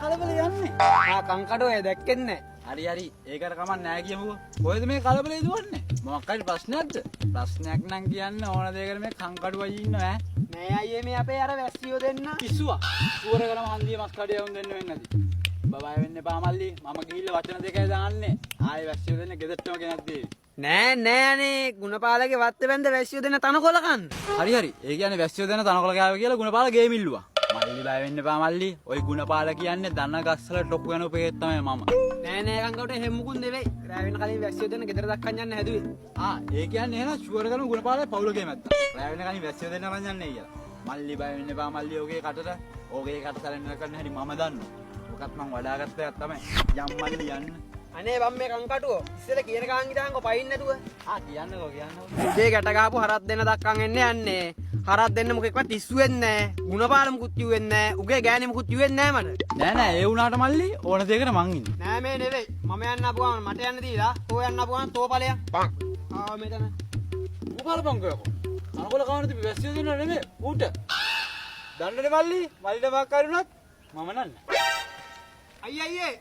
කලබලේ යන්නේ? ආ කංකඩෝ ඒ දැක්කෙත් නෑ. හරි හරි, ඒකට කමක් නෑ කියමුකෝ. කොහෙද මේ කලබලේ දුවන්නේ? මොකක් හරි ප්‍රශ්නයක්ද? ප්‍රශ්නයක් නම් කියන්න ඕන දෙයකට මේ කංකඩු අයියේ ඉන්නවා ඈ. නෑ අයියේ, මේ අපේ අර වැස්සියෝ දෙන්න. කිස්සුවා. සුවර කරම හන්දිය මස් කඩේ වුන් දෙන්න වෙන්නේ නැති. උඹ බය වෙන්න එපා මල්ලි. මම ගිහිල්ලා වචන දෙකයි දාන්නේ. ආයේ වැස්සියෝ දෙන්න ගෙදරටම ගෙනත් දෙවි. නෑ නෑ අනේ, ගුණපාලගේ වත්තේ බැන්ද වැස්සියෝ දෙන්න තනකොළ කන්න. හරි හරි. ඒ කියන්නේ වැස්සියෝ දෙන්න තනකොළ කෑවා කියලා ගුණපාල ගේම ඉල්ලුවා. මල්ලි බය වෙන්න එපා මල්ලි. ඔය ගුණපාල කියන්නේ දන ගස්වල ටොප් ගන උපේත් තමයි මම. නෑ නෑ කංකඩෝ, එහෙම මුකුත් නෙවෙයි. රෑ වෙන කලින් වැස්සියෝ දෙන්න ගෙදර දක්කන් යන්න හැදුවේ. ආ, ඒ කියන්නේ එහෙනම් ෂුවර් කරමු ගුණපාලේ පවුල ගේම ඇත්තා. රෑ වෙන කලින් වැස්සියෝ දෙන්න අරන් යන්නේ කියලා. මල්ලි බය වෙන්න එපා මල්ලි, ඔගේ කටට ඔගේ කට සැලෙන්න කරන හැටි මම දන්නවා. ඔකත් මං වඩාගත්ත එකක් තමයි. යම් මල්ලි යන්න. අනේ බම් මේ කංකටුවෝ, ඉස්සෙල්ලා කියන කාන් ඉඳන්කෝ පයින් නැතුව. ආ, කියන්නකෝ කියන්නකෝ. උදේ ගැට ගහපු හරක් දෙන්න දක්කන් එන්න යන්නේ. හරක් දෙන්න මොකෙක්වත් ඉස්සුවෙත් නෑ. ගුණපාල මුකුත් කිව්වෙත් නෑ. උගේ ගෑණි මුකුත් කිව්වෙත් නෑ මට. නෑ නෑ, ඒ වුණාට මල්ලි ඕන දෙයකට මං ඉන්නේ. නෑ මේ නෙවෙයි. මම යන්න ආපු ගමන් මට යන්න දීලා තෝ යන්න ආපු ගමන් තෝ ඵලයන්. ආ මෙතන. ඌ බලපංකෝ යකෝ. අනකොල කවන තිබි වැස්සියෝ දෙන්න නෙමෙයි ඌට. දන්නනේ මල්ලි, මල්ලිට මොකක් හරි වුණත් මම නන්නේ. අයියා අයියේ,